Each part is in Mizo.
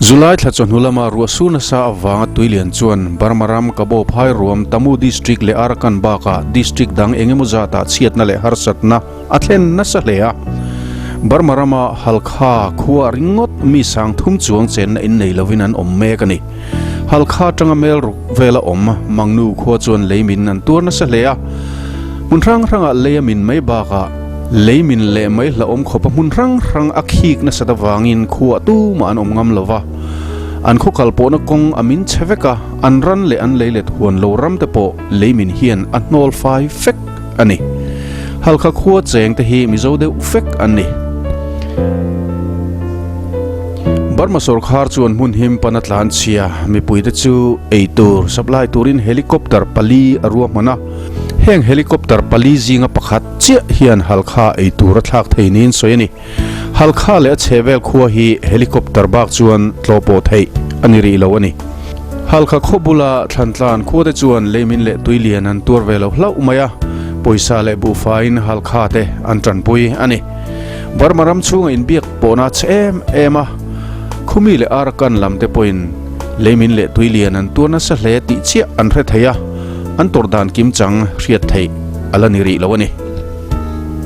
July thla chawhnu lama ruah sur nasa avanga tuilian chuan Burma ram Kabo phai ruam Tamu District leh Arakan bakah district dang eng emaw zatah chhiatna leh harsatna a thlen nasa hle a. Burma rama Halkha khua ringawt mi sang thum chuang chenna innei lovin an awm mek a ni. Halkha atanga mel ruk vela awm Mangnu khua chuan lei min an tuar nasa hle a. Hmun hrang hrangah lei a min mai bakah lei min leh mai hlauhawm khawpa hmun hrang hrang a khik nasat avangin khuah tumah an awm ngam lo va. An khaw kal pawhna kawng a min chhe vek a, an ran leh an lei let huan lo ram te pawh lei min hian a hnawl fai fek a ni. Halkha khua cheng te hi Mizo deuh fek an ni. Burma sorkar chuan hmun him pana tlan chhia mipuite chu eitur supply turin helicopter pali a ruahman a. Heng helicopter pali zinga pakhat chiah hian Halkha eitur a thlak thei niin sawi a ni. Halkha leh a chhehvel khua hi helicopter bak chuan tlaw pawh theih a ni rih lo a ni. Halkha khaw bula Thlantlan khuate chuan leimin leh tuilian an tuar ve lo hlauh mai a, pawisa leh buhfaiin Halkha te an tanpui a ni. Burma ram chhunga inbiak pawhna a chhe em em a, Khumi leh Arakan lam te pawhin leimin leh tuilian an tuar nasa hle tih chiah an hre thei a, an tawrh dan kimchang hriat theih a la ni rih lo a ni.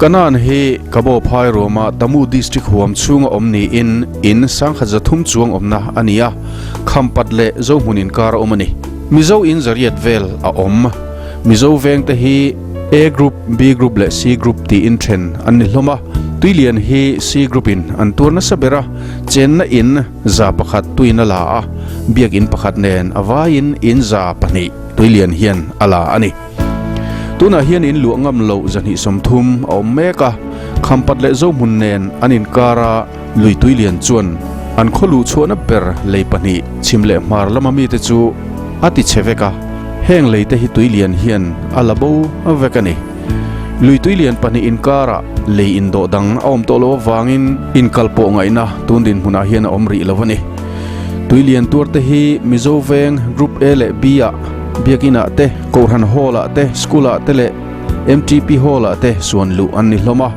Kanan hi Kabo phai ruama Tamu District huam chhunga awm niin in 1300 chuang awmna a ni a, Khampat leh Zohmun inkar a awm a ni. Mizo in zariat vel a awm. Mizo vengte hi A Group, B Group leh C Group tiin then an ni hlawm a. Tuilian hi C Group in an tuar nasa ber a, chenna in 100 tuin a la a, biakin pakhat nen a vaiin in 200 tuilian hian a la a ni. Tunah hian in luah ngam loh 230 a awm mek a, Khampat leh Zohmun nen an inkar a, lui tuilian chuan an khaw luh chhuahna ber lei pahnih chhim leh hmar lama mite chu a ti chhe vek a, heng lei te hi tuilian hian a la bo vek a ni. Lui tuilian pahnih inkarah lei indawh dang a awm tawh loh avangin inkalpawh ngaihna tun dinhmunah hian a awm rih lo a ni. Tuilian tuar te hi Mizo veng Group A leh B ah Biakin ah te, Kohhran Hall ah te, School ah te leh MTP Hall ah te suan luh an ni hlawm a.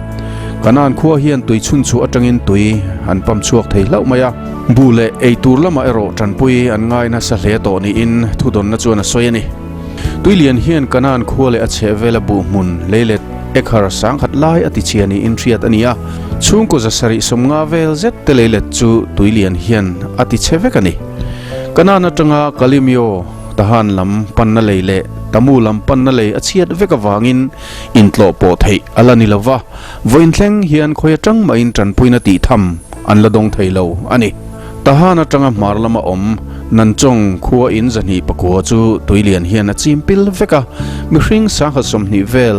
Kanan khua hian tui chhun chhuah atangin tui an pump chhuak thei hlauh mai a. Bu leh ei tur lamah erawh tanpui an ngai nasa hle tawh niin thudawnna chuan a sawi a ni. Tui lian hian Kanan khua leh a chhehvela buh hmun leilet ekhar sangkhat lai a tichhia niin hriat a ni a. Chhungkaw 750 vel zet te leilet chu tui lian hian a tichhe vek a ni. Kanan atanga Kalimyo Tahan lam panna lei leh Tamu lam panna lei a chhiat vek avangin intlawh pawh theih a la ni lo va, vawiin thleng hian khawi atang mahin tanpuina tih tham an la dawng thei lo a ni. Tahan atanga hmar lama awm Nanchong khua in 209 chu tuilian hian a chim pil vek a, mihring 120 vel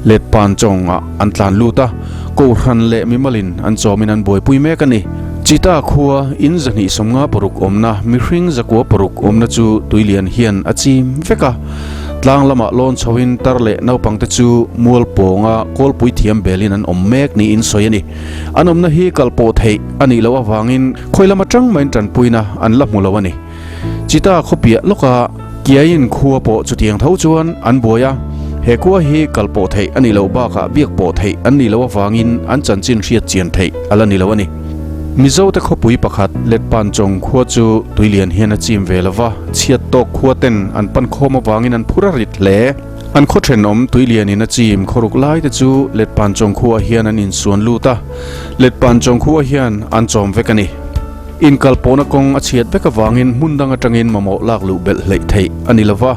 let Panchong ah an tlan lut a, Kohhran leh mimalin an chawmin an buaipui mek a ni. Chita khua in 256 awmna mihring 906 awmna chu tuilian hian a chim vek a. Tlang lamah lawn chhoin tar leh naupangte chu mual pawnga kawlpui thiam belin an awm mek niin sawi a ni. An awmna hi kal pawh theih a nih loh avangin khawi lam atang mahin tanpuina an la hmu lo a ni. Chita khawpiah lawka Kiain khua pawh chutiang tho chuan an buai a, he khua hi kal pawh theih a nih loh bakah biak pawh theih an nih loh avangin an chanchin hriat chian theih a la ni lo a ni. Mizote khawpui pakhat Letpanchawng khua chu tuilian hian a chim ve lo va, chhiat tawk khua ten an pan khawm avangin an phur a rit hle. An khaw thenawm tuilianin a chim khawruk lai te chu Letpanchawng khua hian an insuan lut a, Letpanchawng khua hian an chawm vek a ni. Inkalpawhna kawng a chhiat vek avangin hmun dang atangin mamawh lak luh belh hleih theih a ni lo va,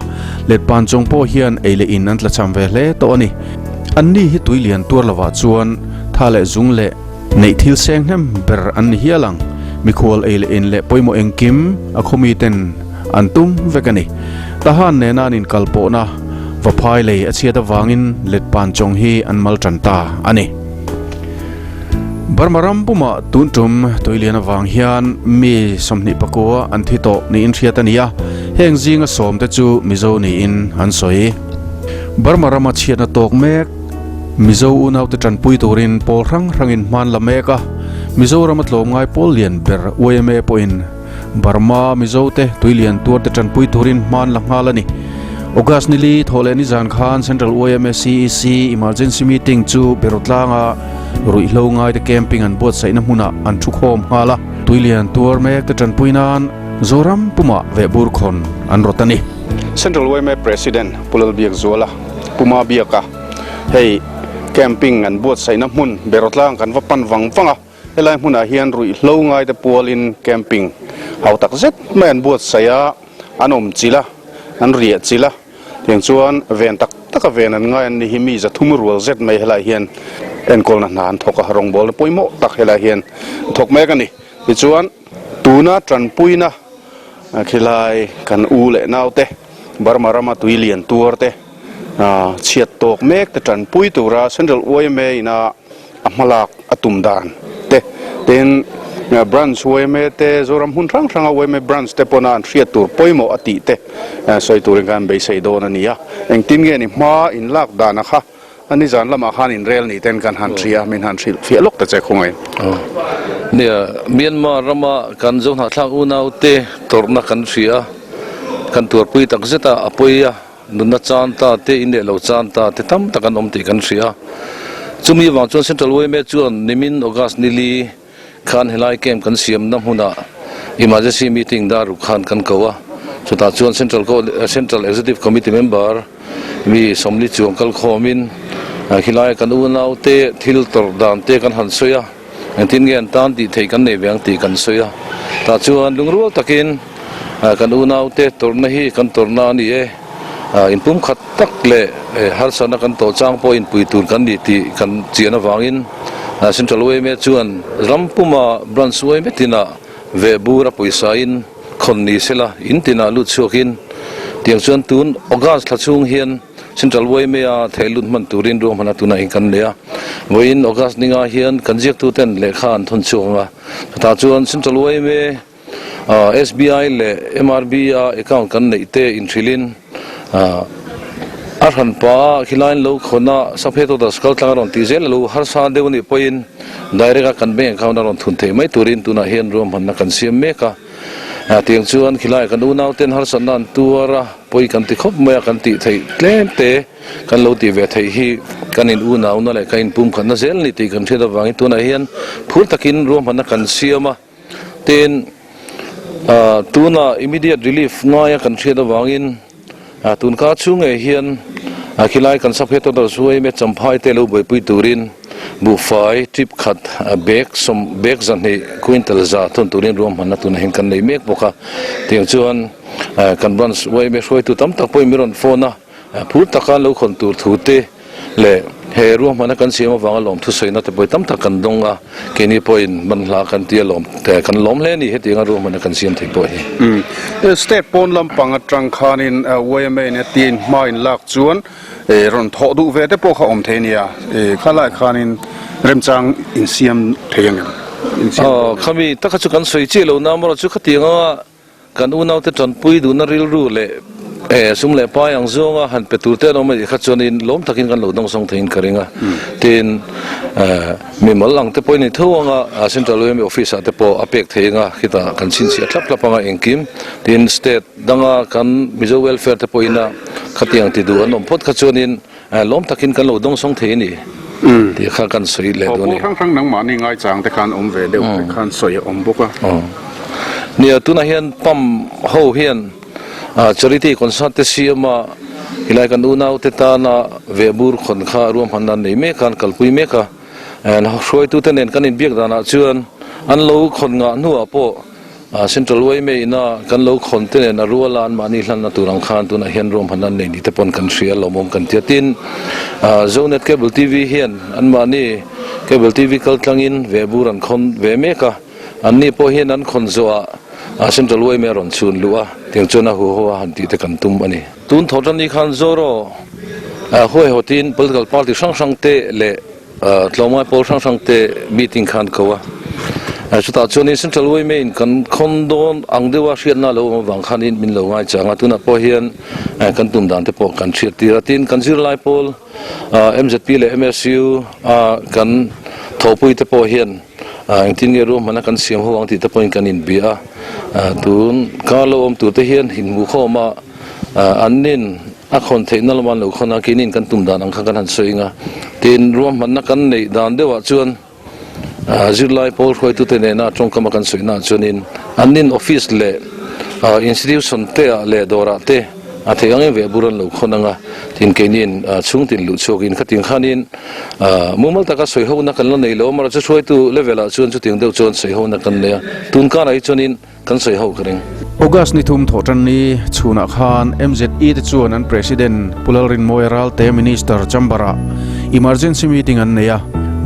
Letpanchawng pawh hian ei leh in an tlachham ve hle tawh a ni. Anni hi tuilian tuar lovah chuan tha leh zung leh Neih thil seng hnem ber an ni hial ang. Mikhual ei leh in leh pawimawh engkim a khawmi ten an tum vek a ni. Tahan nena an inkal pawhna Vaphai lei a chhiat avangin Letpan chawng hi an mal tan ta a ni. Burma ram pumah tun tum tuilian avang hian mi 29 an thi tawh niin hriat a ni a, heng zinga sawmte chu Mizo niin an sawi. Burma rama chhiatna tawk mek. Mizo unaute tanpui turin pawl hrang hrangin hman la mek a, Mizorama tlawmngai pawl lian ber yma pawhin Burma Mizote tuilian tuarte tanpui turin hman la nghal a ni. August nili thawh leh nizan khan Central yma CEC Emergency Meeting chu Berawtlanga ruihhlo ngaite camping an buatsaihna hmunah an thu khawm nghal a. tuilian tuar mek te tanpui nan Zoram pumah vehbur khawn an rawt a ni. Central yma President Pu Lalbiakzuala, Pu Mabiaka, hei camping an buatsaihna hmun Berawtlang kan va pan vang vang a, helai hmunah hian ruihhlo ngaite pualin camping hau tak zet mai an buatsaih a, an awm chilh a, an riah chilh a. Tiang chuan ven tak taka ven an ngai an ni hi mi zathum rual zet mai helai hian enkawlna hna an thawk a, rawngbawlna pawimawh tak helai hian an thawk mek a ni. Tichuan tuna tanpuina khilai kan u leh naute Burma rama tui lian tuar te chhiat tawk mek te tanpui tura Central yma ina a hmalak a tum dan te tin branch yma te Zoram hmun hrang hranga yma branch te pawna an hriat tur pawimawh a tih te sawi turin khan beisei dawn a ni a, engtin nge ni hma in lak dana kha a nizan lamah khan in rel ni ten kan han hria min han hrilh fiah lawk ta che khawngaih. Nia, Myanmar rama kan Zohnahthlak unaute tawrhna kan hria, kan tuarpui takzet a, a pawi a. Nunna chan ta te, in leh lo chan ta te tam tak an awm tih kan hria. Chumi vang chuan Central yma chuan nimin August nili khan helai camp kan siamna hmunah emergency meeting dar ruk khan kan ko a. Chutah chuan Central Central Executive Committee member mi Sawmli chuang kal khawmin khilai kan unau te thil tawrh dan te kan han sawi a, engtin nge an tan tih theih kan nei ve ang tih kan sawi a. Tah chuan lungrual takin Kan unaute tawrhna hi kan tawrhna a ni e. Inpum khat tak leh harsatna kan tawh chang pawh inpui tur kan ni tih kan chian avangin Central yma chuan ram puma branch yma tinah vehbur a pawisa in khawn ni sela in tinah lut chhuakin tiang chuan tun August thla chhung hian Central yma a theh lut hman turin ruahman a tunah hian kan nei a. Vawiin August ninga hian kan ziaktuten lehkha an thawn chhuak ang a, chutah chuan Central yma SBI leh MRB a account kan neih te inhrilhin a hranpa a khilaiin lo khawn a, Sub-Headquarters kal tlang a rawn tih zel a lo harsa deuh a nih pawhin direct a kan bank account a rawn thun theih mai turin tunah hian ruahmanna kan siam mek a. Tiang chuan khilai kan unauten harsatna an tuar a, pawi kan ti khawp mai a, kan tih theih tlem te kan lo tih ve theih hi kan in unauna leh kan inpumkhatna zel a ni tih kan hriat avangin tunah hian phur takin ruahmanna kan siam a. Tin, tuna immediate relief ngaia kan hriat avangin tun kha chhung ngei hian khilai kan sub headquarters huai me Champhai te lo buaipui turin buhfai trip khat bag sawm bag zahnih quintal za thawn turin ruahmanna tunah hian kan nei mek bawk a. Tiang chuan kan branch huai me hruaitu tam tak pawhin min rawn phone a, phur taka lo khawn tur thu te, Leh he ruahmana kan siam avanga lawmthu sawina te pawh hi tam tak kan dawng a, keini pawhin manhla kan tia lawm te kan lawm hle a ni hetianga ruahmana kan siam thei pawh hi. State pawn lampang atang khanin yma in hetia in hma in lak chuan rawn thawh duh ve te pawh kha awm thei a nia, khalai khanin remchang in siam thei ang em? Aw, khami taka chu kan sawi chiah lo na amarawh chu khatianga Kan unaute tanpui duhna rilru leh sum leh pai ang zawnga han pe tur te an awm a nih kha chuanin lawm takin kan lo dawng sawng theiin ka ring a. Tin, mimal ang te pawhin ni tho anga Central yma Office ah te pawh a pek thei anga khitah kan chhinchhiah thlap thlap anga engkim. Tin, State danga kan Mizo Welfare te pawhin a khatiang ti duh an awm phawt kha chuanin lawm takin kan lo dawng sawng thei a ni tih kha kan sawi leh dawn a ni. Aw, hrang hrang nangmahni ngaichang te khan awm ve deuh te khan sawi a awm bawk a. Nia, tunah hian pump ho hian charity concert te siam a, helai kan unau te tana vehbur khawn kha ruahmanna an nei mek a, an kalpui mek a. Hruaitute nen kan inbiak danah chuan an lo khawn ngah hnuah pawh Central yma ina kan lo khawn te nen a rual a, anmahni hlanna tur ang khan tunah hian ruahmanna an nei ni te pawn kan hria lawmawm kan ti a. Tin, Zonet Cable TV hian anmahni Cable TV kal tlangin vehbur an khawn ve mek a, anni pawh hian an khawn zawhah Central yma a rawn chhun luh a, tiang chuan a huho a han tih te kan tum a ni. Tun thawh tan ni khan Zoro huaihawtin political party hrang hrang te leh Tlawmngai pawl hrang hrang te meeting khan ko a, chutah chuanin Central yma in kan khawn dawn ang deuha hriatna lo awm avang khanin min lo ngai chang a, tunah pawh hian kan tum dan te pawh kan hriat tir a, tin kan zirlai pawl mzp leh MSU a kan thawhpui te pawh hian engtin nge ruahmanna kan siam ho ang tih te pawhin kan inbia a, tun kar lo awm tur te hian inhmuhkhawm a an nin. A khawn theihna lama an lo khawn a, keinin kan tum dan ang kha kan han sawi eng a. Tin, ruahmanna kan neih dan deuhah chuan Zirlai pawl hruaitute nena tawngkama kan sawi naah chuanin annin office leh institution te ah leh dawrah te a theih angin veh bur an lo khawn ang a, tin keiniin chhungtin luh chhuakin khatiang khanin mumal taka sawi hona kan la nei lo a, amaherawhchu hruaitu level ah chuan chutiang deuh chuan sawi hona kan nei a, tun karah hi chuanin kan sawi ho ka ring. August ni thum thawhtan ni chhunah khan MZE te chuan an President Pu Lalrinmawia Ralte Minister Chamber-ah emergency meeting an nei a,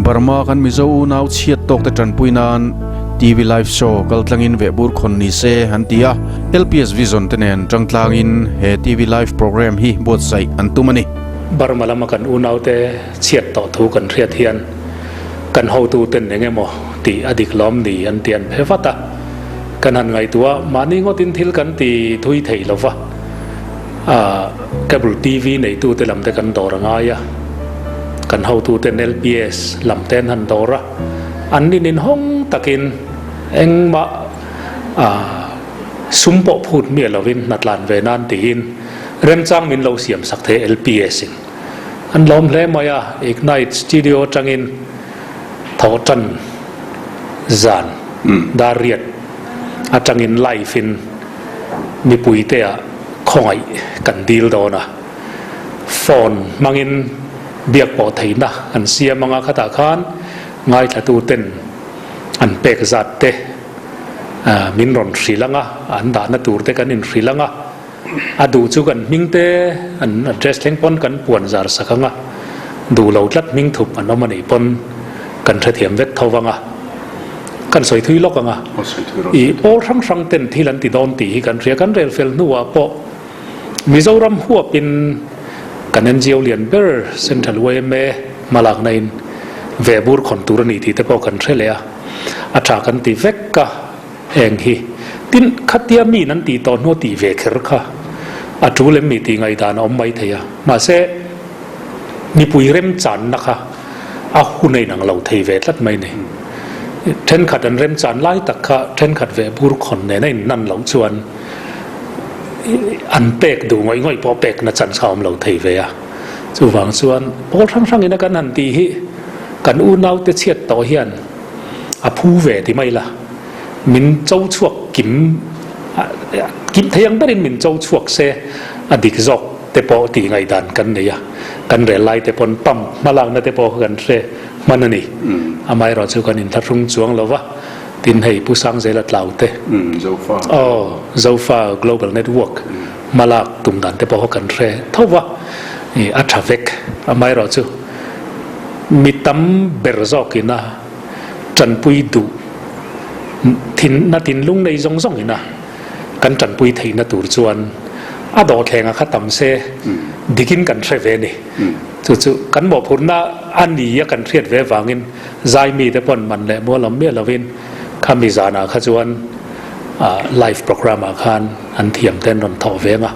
Burma kan Mizo unau chhiat tawkte tanpui nan TV live show kaltlangin vehbur khawn ni se an ti a, LPS Vision te nen tangtlangin he TV live program hi buatsaih an tum a ni. Burma lama kan unaute chhiat tawh thu kan hriat hian kan hotuten eng emaw tih a dik lawm ni an ti an phe vat a. Kan han ngaihtuah mahni ngawtin thil kan ti thui thei lo va, cable TV neitute lam te kan dawr a ngai a, kan hotuten LPS lam te an han dawr a, an nin inhawng takin engmah sum pawh phut miah lovin hnatlan ve nan tiin remchang min lo siam sak thei LPS in an lawm hle mai a, Ignite Studio atangin thawh tan zan dar riat atangin live in mipui te ah khawngaih kan dil dawn a, phone hmangin biak pawh theihna an siam anga khatah khan ngaithla tu ten an pek zat te min rawn hrilh anga an dahna tur te kan inhrilh anga a duh chu kan hming te an address thleng pawn kan puan zar sak anga duh lo tlat hming thup an awm anih pawn kan hrethiam vek tho vang a, kan sawi thui lawk anga i pawl hrang hrang ten thil an ti dawn tih hi kan hria kan rel fel hnuah pawh Mizoram huapin kan NGO lian ber Central yma hmalakna in vehbur khawn tur a ni tih te pawh kan hre leh a, a tha kan ti vek a. Eng hi? Tin, khatia miin an tih tawh hnu tih ve kher kha a tul em mi tih ngaihdan a awm mai thei a. Mahse, mipui remchanna kha a hun a inang lo thei ve tlat mai ni. Thenkhat an remchan lai tak kha thenkhat ve bur khawn nen a inhnan loh chuan an pek duh ngawih ngawih pawh pekna chance kha a awm lo thei ve a. Chuvang chuan pawl hrang hrangin a kan han tih hi kan unaute chhiat tawh hian a phu ve ti mai la. Min cho chhuak kim kim thei ang berin min cho chhuak se a dik zawk te pawh tih ngaihdan kan nei a, kan rel lai te pawn pump hmalakna te pawh kan hre hman a ni. Amaherawh chu kan inthlahrung chuang lo va, tin hei Pu Sangzela Tlau te aw Zofa Global Network hmalak tum dan te pawh kan hre tho va, a tha vek. Amaherawh chu mi tam ber zawkin a tanpui duh thinna thinlung nei zawng zawng ina kan tanpui theihna tur chuan a dawhthleng a kha tam se dikin kan hre ve ni. Chu chu kan mawhphurhna a ni a kan hriat ve vangin zai mite pawn man leh mual awm miah lovin khami zanah kha chuan live program ah khan an thiam te an rawn thawh ve ang a,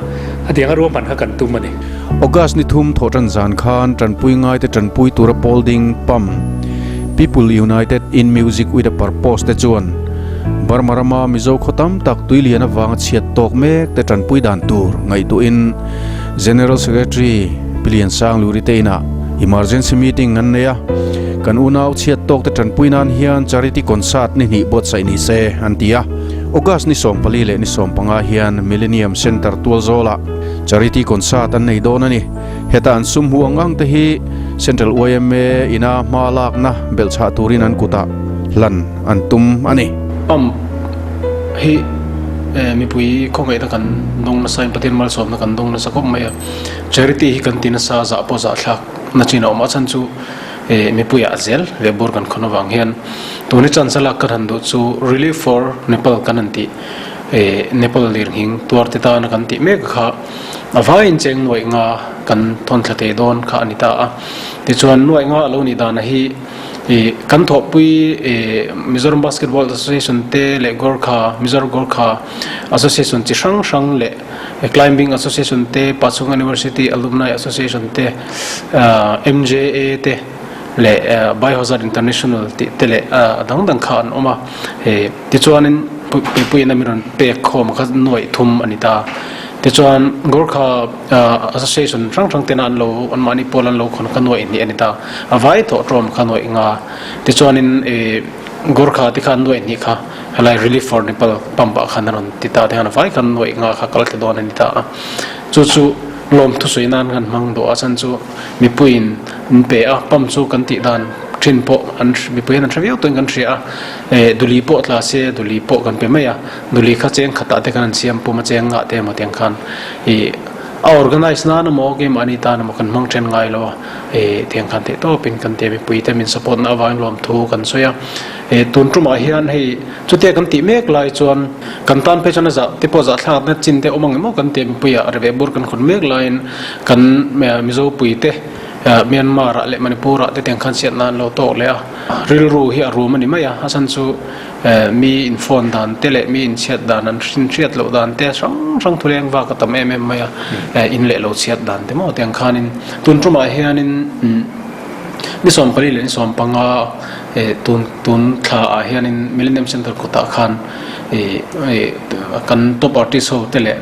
hetiang a ruahman kha kan tum a ni. August ni thum thawhtan zan khan tanpui ngaite tanpui tura pawl ding pam People United in Music with a Purpose te chuan Burma rama Mizo khaw tam tak tuilian avanga chhiat tawk mek te tanpui dan tur ngaihtuahin General Secretary Pi Liansangluri te inah emergency meeting an nei a, kan unau chhiat tawk te tanpui nan hian charity concert ni hnih buatsaih ni se an ti a. August ni 14 leh ni 15 hian Millennium Centre Tualzawlah charity concert an nei dawn a ni. Heta an sum hmuh ang ang te hi Central yma ina hma lakna belhchhah turin an kutah hlan an tum a ni. Pump hi mipui khawngaihna kan dawng nasa in Pathian malsawmna kan dawng nasa khawp mai a. Charity hi kan ti nasa zah pawh zah thlak na chin a awm a chhan chu mipuiah zel leh bur kan khawn avang hian tuni chance a lak kan han duh chu Relief for Nepal kan han tih Nepal lirnghing tuar te tana kan tih mek kha a vaiin cheng nuaih nga kan thawn thla thei dawn kha a ni ta a. Tichuan nuaih nga a lo nih dana hi kan thawhpui Mizoram Basketball Association te leh Gorkha Mizoram Gorkha Association chi hrang hrang leh Climbing Association te, Pachhunga University Alumni Association te, MJA te leh Biohazard International tih te leh a dang dang kha an awm a. Tichuanin puipuiin a min rawn pek khawm kha nuaih thum a ni ta. Tichuan Gorkha Association hrang hrang tena an lo anmahni pawl an lo khawn kha nuaih hnih a ni ta. A vai thawh tlawm kha nuaih nga. Tichuanin Gorkha te khan nuaih hnih kha helai Relief for Nepal pump ah khan a rawn ti ta te khan a vai khan nuaih nga kha kal thla dawn a ni ta a. Chu chu lawmthu sawi nan kan hmang duh a chhan chu mipuiin an pe a, pump chu kan tih dan thin pawh an mipuiin an hre viau tawhin kan hria a, duli pawh tla se duli pawh kan pe mai a. Nuli kha cheng khatah te khan an siam pum a cheng ngah te emaw tiang khan ih a organize nan emaw keimahni tan emaw kan hmang then ngai lo a ih tiang khan theih tawpin kan tia mipui te min support na avangin lawmthu kan sawi a ih tun tumah hian hei chutia kan tih mek lai chuan kan tan phei chuan a zah te pawh zahthlak na chin te awm ang emaw kan tia mipuiah reveh bur kan khawn mek laiin kan Mizopui te Myanmar ah leh Manipur ah te tiang khan chhiat nan lo tawk leh a rilru hi a rum a ni mai a a chhan chu Mi in phone dan te leh mi in chhiat dan an hrin hriat loh dan te hrang hrang thuleng vak a tam em em mai a, in leh lo chhiat dan te maw tiang khanin tun tumah hianin ni 14 leh ni 15 tun tun thla ah hianin Millennium Centre kawtah khan kan top artist ho te leh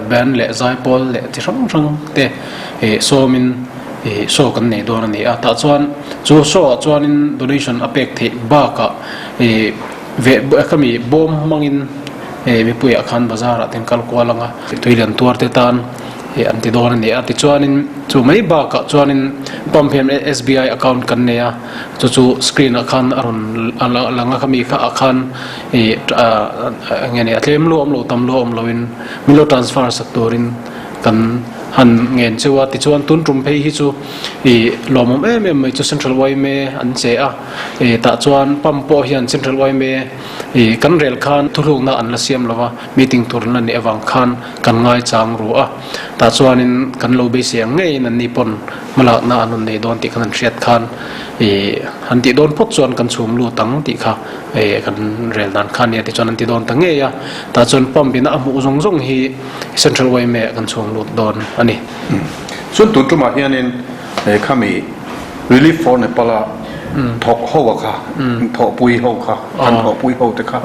band leh zaipawl leh chi hrang hrang te sawmin show kan nei dawn a ni a, tah chuan chu show ah chuanin donation a pek theih bakah Ih veh khami bawm hmangin ih mipuiah khan bazar ah ten kal kual anga tui lian tuar te tan ih an ti dawn a ni a tichuanin chu mai bakah chuanin pump hian SBI account kan nei a chu chu screen ah khan a rawn lang a khami kha ah khan ih eng nge ni a tlem lu awm lo tam lu awm loin min lo transfer sak turin kan han ngen cheu a tichuan tun tum phei hi chu ih lawmawm em em mai chu Central yma an che a. Ih tah chuan pump pawh hian Central yma ih kan rel khan thuhlukna an la siam lo va, meeting tur an la nih avang khan kan ngaichang ru a. Tah chuanin kan lo beisei ang ngeiin anni pawn hmalakna an rawn nei dawn tih khan an hriat khan ih han tih dawn phawt chuan kan chhum lut ang tih kha ih kan rel dan kha a nia tichuan an ti dawn ta ngei a. Tah chuan pump ina a hmuh zawng zawng hi Central yma ah kan chhum lut dawn a ni. Chuan tun tumah hianin khami Relief for Nepal a thawk ho a kha, thawhpui ho kha, kan thawhpui ho te kha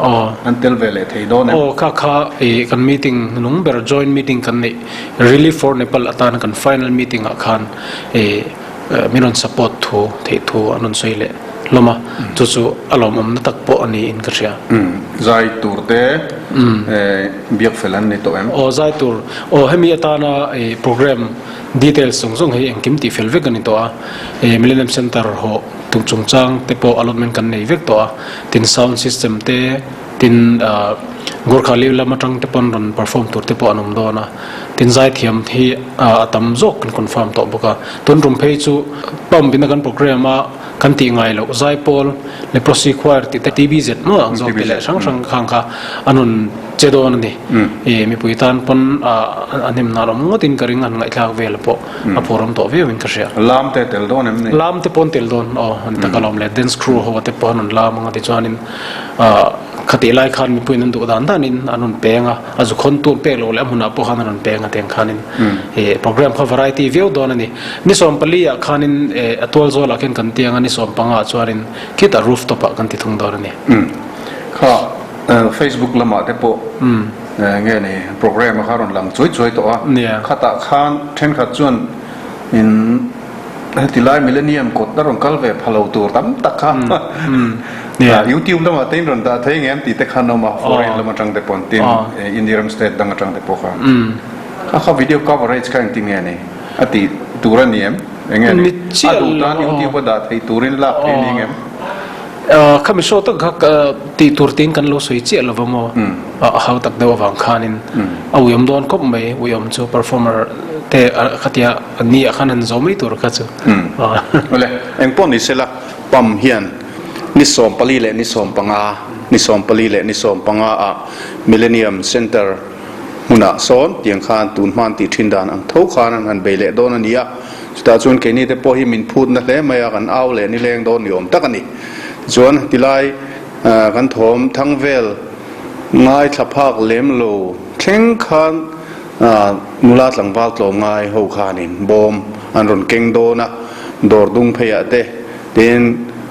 an tel ve leh thei dawn em? Aw, kha kha i kan meeting hnung ber joint meeting kan neih Relief for Nepal atana kan final meeting ah khan i min rawn support thu theih thu an rawn sawi leh hlawm a, chu chu a lawmawmna tak pawh a niin ka hria. Zai tur te biak fel an ni tawh em? Aw, zai tur, aw hemi atana i program Details zawng zawng hi engkim tih fel vek a ni tawh a, ih Millennium Centre hawh tung chungchang te pawh allotment kan nei vek tawh a, tin sound system te, tin ah Gorkha League lam atang te pawn rawn perform tur te pawh an awm dawn a, tin zaithiam hi ah a tam zawk kan confirm tawh bawk a, tun tum phei chu pump in a kan program a kan tih ngai loh zaipawl Leprosy Choir tih te TBZ maw ang zawk te leh hrang hrang khang kha an rawn che dawn a ni. Ih mipui tan pawn a hnem nan awm ngawtin ka ring an ngaihthlak vel pawh a phur awm tawh viau in ka hria. Lam te tel dawn em ni? Lam te pawn tel dawn aw an tak alawm le dance crew ho te pawh an rawn lam ang a tichuanin ah khatih lai khan mipuiin an duh dan danin an rawn peng a, a zu khawn tur pek loh leh a hmunah pawh khan an rawn peng a tiang khanin ih program kha variety viau dawn a ni. Ni 14 ah khanin eh a tual zawlah khian kan tiang a ni 15 ah chuanin khitah rooftop ah kan ti thung dawn a ni. Kha Facebook lamah te pawh nge ni program a kha rawn lang chuai chuai tawh a. Khatah khan thenkhat chuan in heti lai millennium kawt a rawn kal ve pha lo tur tam tak kha YouTube lamah te in rawn dah thei ngem tih te khan a awm a foreign lam atang te pawh tin India ram state dang atang te pawh khan. Kha kha video coverage kha engtin nge ni? A tih tur a ni em? Enge ni? A duh tan YouTube a dah thei turin lak thei a ni ngem? Khami show tak kha tih tur tiin kan lo sawi chiah lo va maw? A hau tak deuh avang khanin a uiawm dawn khawp mai, uiawm chu performer te khatia ni ah khan an zo mai tur kha chu. Awle, engpawh ni sela pump hian ni 14 leh ni 15, ni 14 leh ni 15 ah Millennium Centre Hmunah sawn tiang khan tun hman tih thin dan ang tho khan an han bei leh dawn a ni a, chutah chuan keini te pawh hi min phutna hle mai a, kan au leh nileng dawn ni awm tak a ni. Tichuan tilai kan thawm thang vel ngaithla phak lem lo thleng khan nula tlangval tlawm ngai ho khanin bawm an rawn keng dawn a, dawr dung pheiah te tin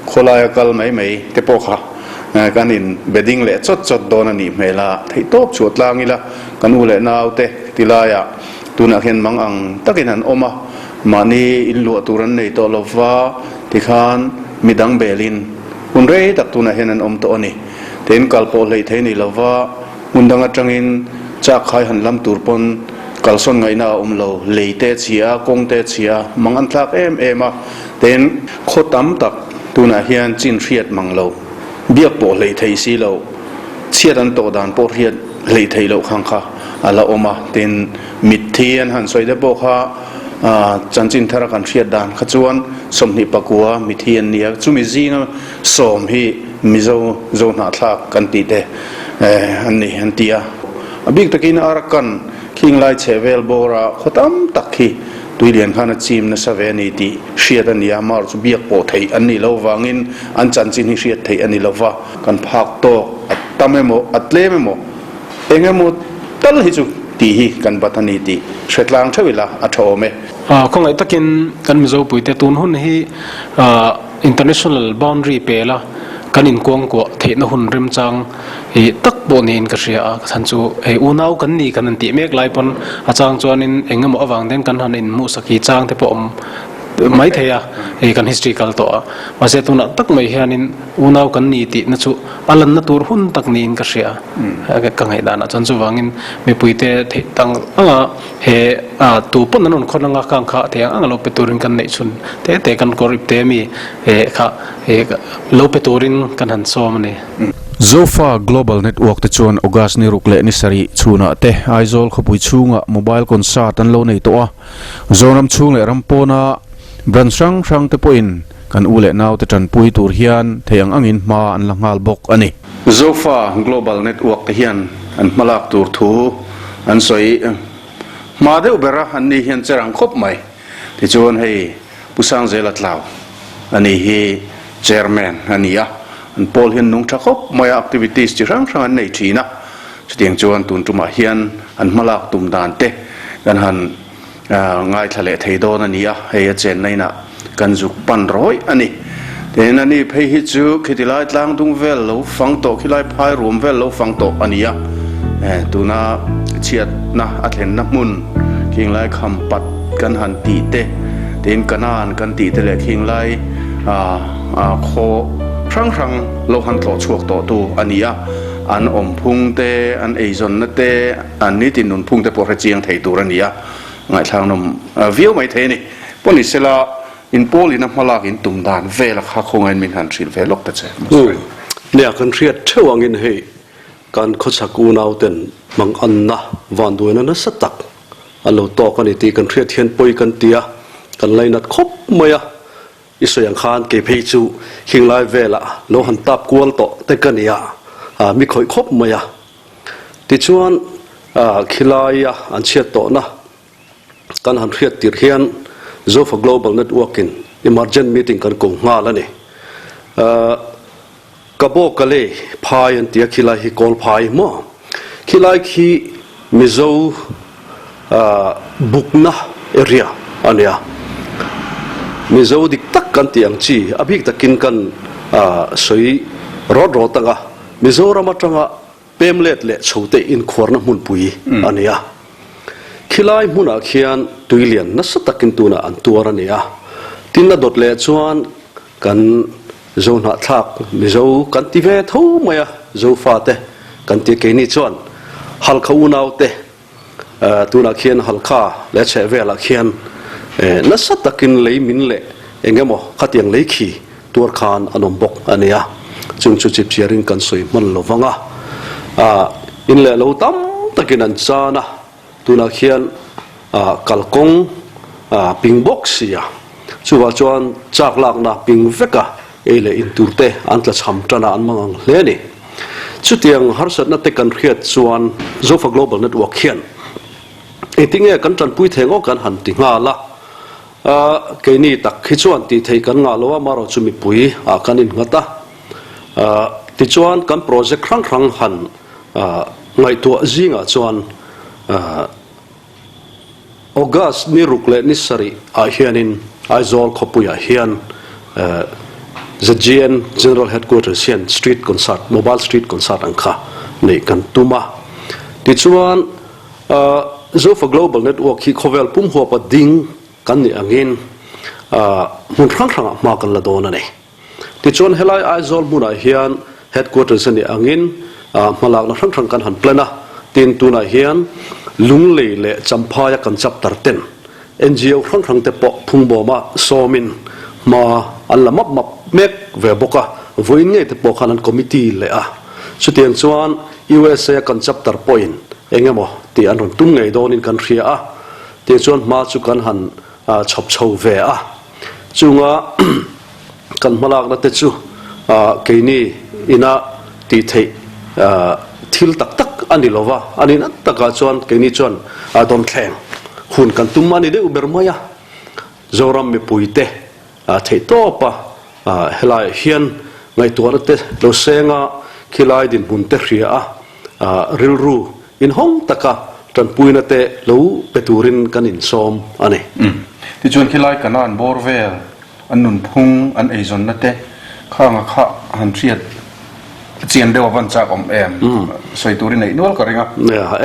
khawlaia kal mai mai te pawh kha Kan in bedding leh chawt chawt dawn a nih hmel a, theihtawp chhuah tlang ila kan u leh nau te. ti laiah tunah hian mang ang takin an awm a, mahni inluah tur an nei tawh lova tikhan midang belin hun rei tak tunah hian an awm tawh a ni. Tin kal pawh hleih thei ni lova hmun dang atangin chak khai han lam tur pawn kalsawn ngaihna a awm lo, lei te a chhia a, kawng te a chhia a, mang an thlak em em a. Tin khaw tam tak tunah hian chin hriat mang lo, biak pawh hleih thei si lo. Chhiat an tawh dan pawh hriat hleih theih loh khang kha a la awm a, tin mitthi an han sawi te pawh kha chanchin thara kan hriat dan kha chuan 29 mitthi an ni a, chumi zinga sawm hi Mizo Zohnahthlak kan tih te an ni an ti a. A bik takin Arakan khing lai chheh vel bawra khaw tam tak khi Tuilian khan a chim nasa ve a ni tih hriat a ni a, mar chu biak pawh theih an nih loh vangin an chanchin hi hriat theih a ni lo va, kan phak tawk a tam emaw a tlem emaw eng emaw tal hi chu tih hi kan bat a ni tih hre tlang theuh ila a tha awm e. Khawngaih takin kan Mizopuite tun hun hi International boundary pela kan inkuangkuah theihna hun remchang hi tak pawh niin ka hria a, chhan chu hei unau kan ni kan han tih mek lai pawn a chang chuanin eng emaw avang ten kan han inhmuhsak hi chang te pawh awm mai thei a, hei kan history kal tawh a, mahse tunah tak mai hianin unau kan ni tihna chu a lanna tur hun tak niin ka hria a, ka ngaihdanah chuan chuvangin mipuite theih tang anga he tu pawn an rawn khawn anga kang kha thei ang ang a lo pe turin kan neih chhun te te kan kawr ip te mi kha lo pe turin kan han sawm a ni. Zofa Global Network te chuan August ni ruk leh ni sarih chhunah te Aizawl khawpui chhungah mobile concert an lo nei tawh a. Zoram chhung leh ram pawna branch hrang hrang te pawhin kan u leh nau te tanpui tur hian thei ang angin hma an la nghal bawk a ni. Zofa Global Network te hian an hmalak tur thu an sawi hma deuh ber a, an ni hian che rang khawp mai. Tichuan hei Pu Sangzela Tlau a ni hi Chairman a ni a, an pawl hian nung tha khawp mai a, activities chi hrang hrang an nei thin a, chutiang chuan tun tumah hian an hmalak tum dan te kan han ngaithla leh thei dawn a ni a, hei a chenna inah kan zuk pan rawih a ni. Tin a ni phei hi chu khiti lai tlang dung vel lo fang tawh, khilai phai ruam vel lo fang tawh a ni a, tuna chhiatna a thlenna hmun khinglai kham pat kan han tih te, tin Kanan kan tih te leh khinglai khaw hrang hrang lo han tlawh chhuak tawh tu a ni a, an awmphung te, an eizawnna te, an nitin nunphung te pawh hre chiang thei tur a ni a, ngaihthlak nawm viau mai thei a ni. Pawnisela. In pawl in a hmalak in tum dan vel a kha khawngain min han hrilh ve lawk ta che. Umm. Nia kan hriat theuh angin hei kan khawchhak unau ten mang anna vanduaina nasa tak an lo tawk a ni tih kan hriat hian pawi kan ti a, kan lainat khawp mai a. I sawi ang khan kei phei chu khinglai velah lo han tap kual tawh te ka nia, mi khawih khawp mai a. Tichuan khilaia an chhiat tawhna Kan han hriat tirh hian Zofa Global Network in emergent meeting kan ko nghal a ni. Kabo Kale phai an ti a, khilai hi kawl phai maw? Khilai khi Mizo bukna area a nia. Mizo dik tak kan tih ang chi, a bik takin kan sawi rawt rawt ang a, Mizoram atanga Pem let leh chho te inkhuarna hmunpui a ni a. Khilai hmunah khian tui lian nasa takin tunah an tuar a ni a. Tin a dawt leh chuan kan Zohnahthlak Mizo kan ti ve tho mai a, Zofate kan ti keini chuan Halkha unaute tunah khian Halkha leh chheh velah khian nasa takin lei min leh eng emaw khatiang lei khi tuar khan an awm bawk a nia. Chung chu chipchiarin kan sawi hman lo vang a, in leh lo tam takin an chan a, tunah khian kalkawng ping bawk si a, chuvah chuan chak lakna ping vek a, ei leh in tur te an tlachham tan a, an mang ang hle a ni. Chutiang harsatna te kan hriat chuan Zofa Global Network hian engtinge kan tanpui thei ngawt kan han ti nghal a, Keini tak hi chuan tih theih kan ngah lo a, marawh chu mipui ah kan innghat a. Tichuan kan project hrang hrang han ngaihtuah zingah chuan August ni ruk leh ni sarih ah hianin Aizawl khawpuiah hian ZGN General Headquarters hian street concert, mobile street concert ang kha neih kan tum a. Tichuan. Zofa Global Network hi khawvel pum huapa ding kan nih angin hmun hrang hrangah hma kan la dawn a ni. Tichuan helai Aizawl hmunah hian headquarters a nih angin hmalakna hrang hrang kan han plan a, tin tunah hian Lunglei leh Champhaia kan chapter ten NGO hrang hrang te pawh phungbawma sawmin hma an la map map mek ve bawk a, vawiin ngei te pawh khan an committee leh a. Chutiang chuan USA a kan chapter pawhin eng emaw tih an rawn tum ngei dawnin kan hria a, tiang chuan hma chu kan han chhawp chho ve a. Chunga kan hmalakna te chu keini ina tih theih thil tak tak a ni lova, a ni nat takah chuan keini chuan dawnthleng hun kan tum a ni deuh ber mai a. Zoram mipuite theihtawpa helaiah hian ngaihtuahna te lo senga khilai dinhmun te hria a, rilru inhawng taka tanpuina te lo pe turin kan insawm a ni. Tichuan khilai Kanaan bawr vel, an nunphung, an eizawnna te khanga kha han hriat chian deuh a van chak awm em? Sawi turin neih nual ka ring a.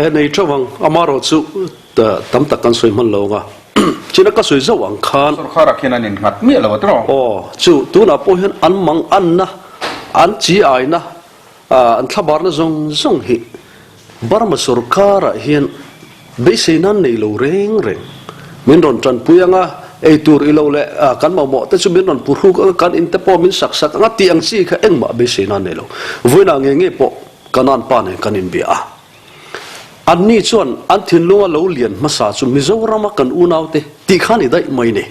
E nei theuh ang, amaherawh chu tam tak kan sawi hman lo ang a, china ka sawi zauh ang khan. Sorkharah khian an innghat miah lo a tiraw? Aw, chu tunah pawh hian an mang anna, an chi aina, an thlabarna zawng zawng hi Burma sorkarah hian beisei nan nei lo reng reng. Min rawn tanpui ang a, ei tur i lo leh kan mamawh te chu min rawn purhuk ang a, kan in te pawh min sak sak ang a tih ang chi kha engmah beisei nan nei lo. Vawiinah nge nge pawh Kanan pa nen kan inbia a. Anni chuan an thinlunga lo lian hmasa chu Mizorama kan unaute tih kha ni daih mai ni.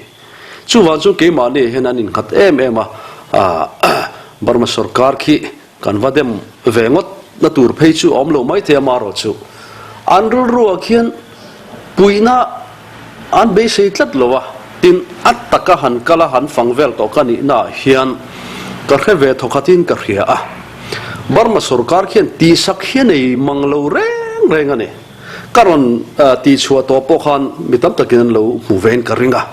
Chuvang chuan keimahni hian an innghat em em a, Burma sorkar khi kan va dem ve ngawt na tur phei chu a awm lo maithei a marawh chu an rilruah khian puihna an beisei tlat lo a, tin a taka han kal a han fang vel tawh ka nihnaah hian ka hre ve thawkhatin ka hria a, Burma sorkar khian tihsak hi a nei mang lo reng reng a ni. Ka rawn tihchhuah tawh pawh khan mi tam takin an lo hmu vein ka ring a,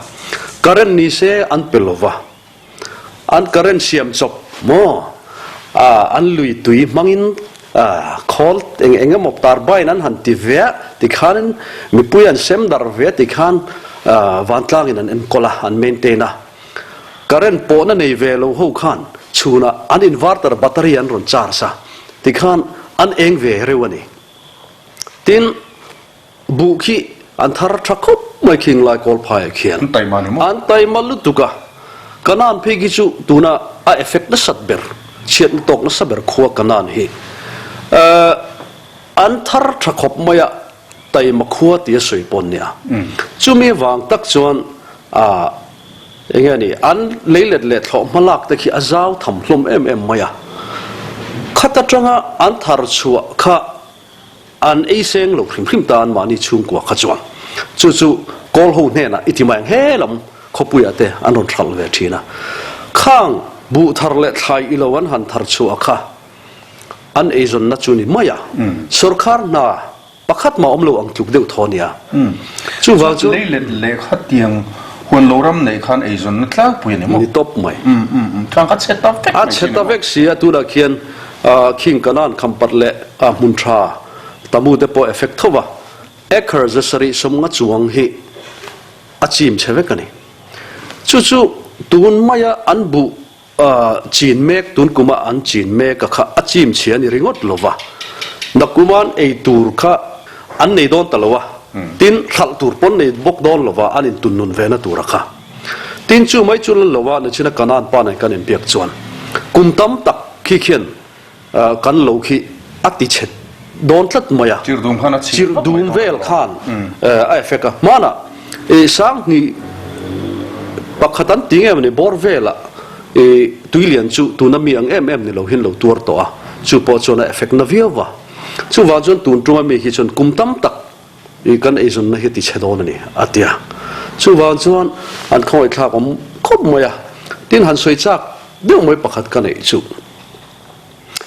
current ni se an pe lo va, an current siam chawp maw an lui tui hmangin khawl eng eng emaw turbine an han ti ve a tikhanin mipui an sem darh ve a tikhan vantlangin an enkawl a, an maintain a. Current pawhna nei ve lo ho khan chhunah an inverter battery an rawn charge a tikhan an eng ve reuh a ni. Tin, buh khi an thar tha khawp mai khing lai kawl phaiah khian. An taima ni maw? An taima lutuk a. Kanan phei khi chu tuna a effect nasat ber, chhiatna tawk nasa ber khua Kanan hi. An thar tha khawp mai a, taima khua tia sawi pawn nia. Chumi vang tak chuan Eng nge ni, an leilet leh thlawh hmalak te khi a zau tham hlawm em em mai a. Khat atanga an thar chhuah kha an ei seng lo hrim hrim ta an mahni chhungkua kha chuan. Chu chu kawl ho hnenah i ti mai ang he lam khawpuiah te an rawn hralh ve thin a. Khang buh thar leh thlai i lo an han thar chhuah kha an eizawnna chu ni mai a. Sawrkhar hna Pakhat mah awm lo ang tluk deuh thaw nia. Chuvang chu. Leilet lehkha tiang huan lo ram neih khan eizawnna tlangpui a ni maw? Ni tawp mai. Tlang kha chhe ta vek mai si ni maw? A chhe ta vek si a, tunah khian khing kanan khampat leh hmun tha tamu te pawh effect tho va, acre zasarih sawmnga chuang hi a chim chhe vek a ni. Chu chu tun maia an buh Chin mek tun kuma an chin mek a kha a chim chhia ni ringawt lo va, nakuman ei tur kha an nei dawn ta lo a, tin hralh tur pawn nei bawk dawn lo va an intun nun ve na tur a kha. Tin chu mai chu lan lo va nichina Kanaan pa nen kan inbiak chuan kum tam tak khi khian Kan lo khi a ti chhe dawn tlat mai a. Chirhdum khan a chhim vak mai Chirhdum vel khan a effect a. Hmanah Sanghnih pakhat an ti nge maw ni bawr velah tuilian chu tuna mi ang em em ni lo hian lo tuar tawh a. Chu pawh chuan a effect na viau va. Chuvang chuan tun tunga mi hi chuan kum tam tak i kan eizawnna hi ti chhe dawn a ni a ti a. Chuvang chuan an khawngaihthlak awm khawp mai a. Tin han sawi chak deuh mai pakhat ka neih chu.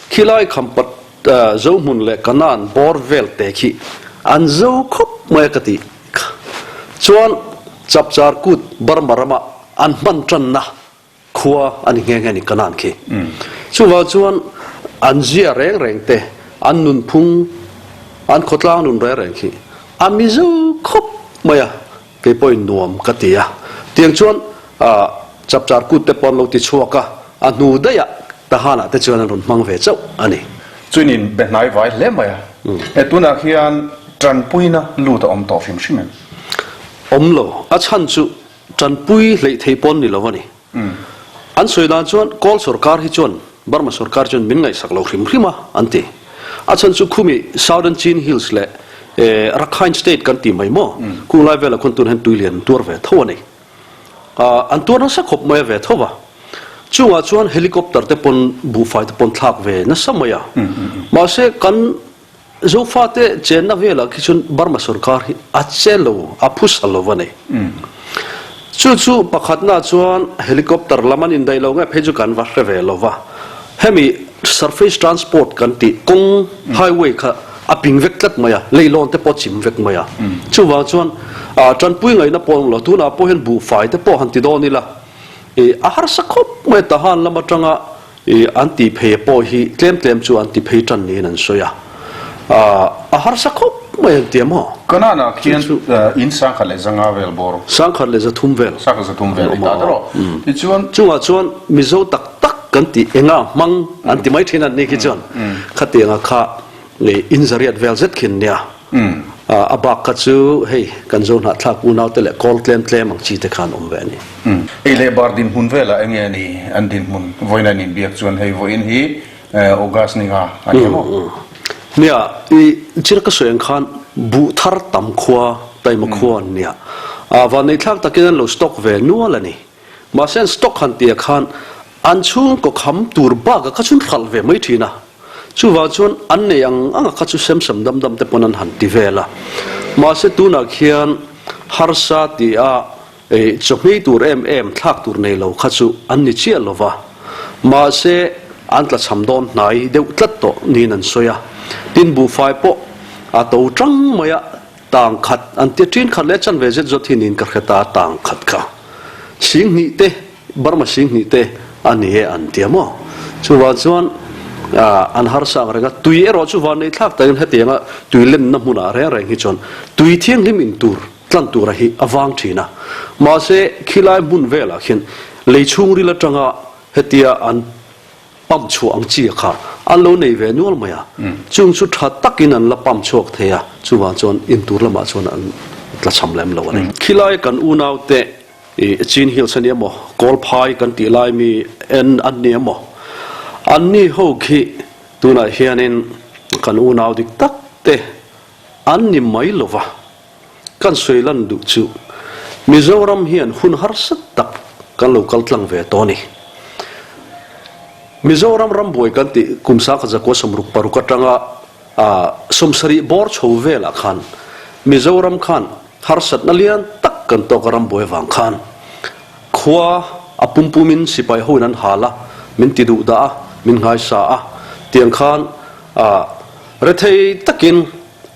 Khilai khampat Zohmun leh Kanaan bawr vel te khi an zo khawp mai a ka ti. Chuan Chapchar kut Burma rama an hman tanna khua a ni nghe nghe a ni Kanaan khi. Chuvang chuan an zia reng reng te, an nunphung, an khawtlang nun reng reng khi. A Mizo khawp mai a, kei pawhin nuam ka ti a. Tiang chuan Chapchar Kut te pawh an lo ti chhuak a, a hnu daih ah Tahan ah te chuan an rawn hmang ve chauh a ni. Chuin in be hnai vai hle mai a. He tunah khian tanpuina lut a awm tawh hrim hrim em? Awm lo. A chhan chu tanpui hleih theih pawn ni lo a ni. An sawi dan chuan Kawl sorkar hi chuan Burma sorkar chuan min ngaihsak lo hrim hrim a an ti. A chhan chu khumi Southern Chin Hills leh Rakhine State kan ti mai maw? Khung lai velah khuan tun hian tui lian an tuar ve tho a ni. An tuar nasa khawp mai a ve tho va. Chungah chuan helicopter te pawn buhfai te pawn thlak ve nasa mai a. Mahse kan Zofate chenna velah khi chuan Burma sorkar hi a che lo, a phusa lo a ni. Chu chu pakhatna chuan helicopter lam an indaih lo nge phei chu kan va hre ve lo va. Hemi surface transport kan tih kawng highway kha a ping vek tlat mai a, leilawn te pawh a chim vek mai a. Chuvang chuan tanpui ngaihna pawh a awm lo, tunah pawh hian buhfai te pawh han ti dawn ila, a harsa khawp mai Tahan lam atanga I an tih phei pawh hi tlem tlem chu an ti phei tan niin an sawi a, a harsa khawp mai an ti a maw? Kanaan ah khian in sangkhat leh zanga vel bawr. Sangkhat leh zathum vel. Sangkhat zathum vel i ta tawh. Tichuan. Chungah chuan Mizo tak tak kan tih enga hmang an ti mai thin an ni khi chuan khatianga kha in zariat vel zet khin nia. A bak kha chu hei kan zo hnahthlak unau te leh kawl tlem tlem ang chi te khan awm ve a ni. Ei leh bar dinhmun velah enge a ni an dinhmun vawiin an inbiak chuan hei vawiin hi August ni nga a ni maw? Nia, i chil ka sawi ang khan buh thar tam khua taima khua an nia. Vanneihthlak takin an lo stock ve nual a ni. Mahse an stock han tih ah khan an chhungkaw kham tur bakah kha chhun hralh ve mai thin a. Chuvang chuan an nei ang anga kha chu semsam dam dam te pawn an han ti vel a. Mahse tunah khian harsa ti a chawhmei tur em em thlak tur nei lo kha chu an ni chiah lo va. Mahse an tlachham dawn hnai deuh tlat tawh niin an sawi a. Tin buhfai pawh a to tang mai a Tang khat an tia ṭin khat leh chanve zet zawt hi niin ka hre ta, tang khat kha Singhnih te, Burma Singhnih te a ni e an tia maw? Chuvang chuan an harsa ang reng a, tui erawh chu van nei thlak takin hetianga tui lenna hmunah reng reng hi chuan tui thianghlim in tur tlan tura hi a vang ṭhin a. Mahse khilai hmun velah khian lei chhungril aṭanga hetia an pump chhuah ang chi kha an lo nei ve nual mai a, chung chu tha takin an la pump chhuak thei a, chuvang chuan intur lamah chuan an tlachham lem lo a ni. Khilai kan unaute i Chin Hills a ni emaw, Kawlphai kan tih lai mi en an ni emaw, anni ho khi tunah hianin kan unau dik tak te an ni mai lo va, kan sawi lan duh chu Mizoram hian hun harsa tak kan lo kal tlang ve tawh a ni. Mizoram rambuai kan tih kum sangkhat zakua 66 atanga 70 bawr chho velah khan Mizoram khan harsatna lian tak kan tawk a rambuai vang khan khua a pumpumin sipai hoin an hal a, min ti duh dah a, min nghaisa a, tiang khan rethei takin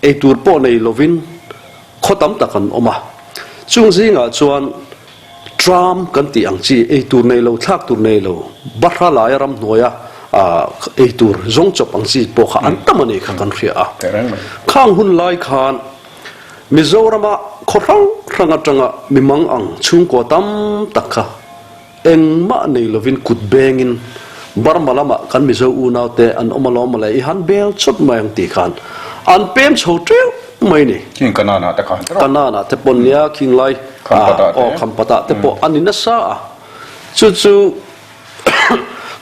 Eitur pawh nei lovin khaw tam tak an awm a, chung zingah chuan tram kan tih ang chi eitur nei lo, thlak tur nei lo, bahra laia ramhnuaia eitur zawng chawp ang chi pawh kha an tam a ni kha kan hria a. Khang hun lai khan Mizorama khaw hrang hrang atanga mimang ang chhungkaw tam tak kha Engmah nei lovin kut bengin Burma lamah kan Mizo unaute an awm alawm mawle i han bel chawt mai ang tih khan an pem chho teuh mai ni. Khing Kanaan-ah te khan tiraw? Kanaan-ah te pawn nia khing lai Khampatah te. Aw Khampatah te pawh a ni nasa a. Chu chu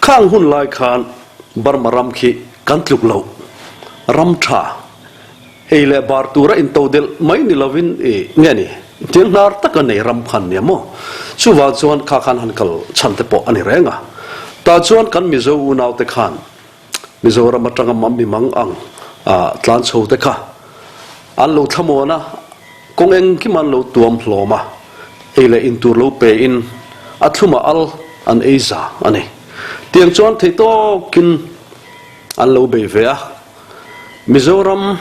khang hun lai khan Burma ram khi kan tluk loh ram tha Ei leh bar tura intodelh mai ni lovin i nge ni? Tiang hnar taka nei ram khan nia maw? Chuvang chuan kha khan han kal chhan te pawh a ni reng a. Tah chuan kan Mizo unaute khan Mizoram atanga mi mang ang tlan chho te kha an lo thlamuan a, kawng engkim an lo tuam hlawm a, ei leh in tur lo pe in a thlumah al an ei za a ni. Tiang chuan theihtawkin an lo bei ve a. Mizoram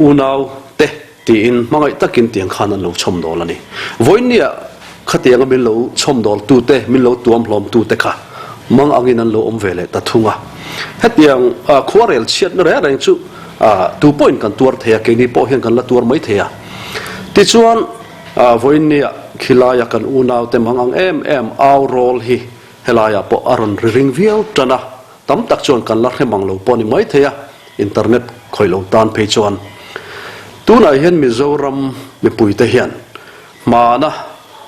unau te tiin hmangaih takin tiang khan an lo chhawm dawl a ni. Vawiinnia khatianga min lo chhawm dawl tu te, min lo tuam hlawm tu te kha mang angin an lo awm ve leh ta thung a. Hetiang khuarel chhiatna reng reng chu Tu pawhin kan tuar thei a, keini pawh hian kan la tuar mai thei a. Tichuan, vawiinnia khilaia kan unaute mang ang em em au rawl hi helaiah pawh a rawn ri ring viau tan a, tam tak chuan kan la hre mang lo pawh a ni mai thei a, internet khawih lo tan phei chuan. Tunah hian Mizoram mipuite hian hmana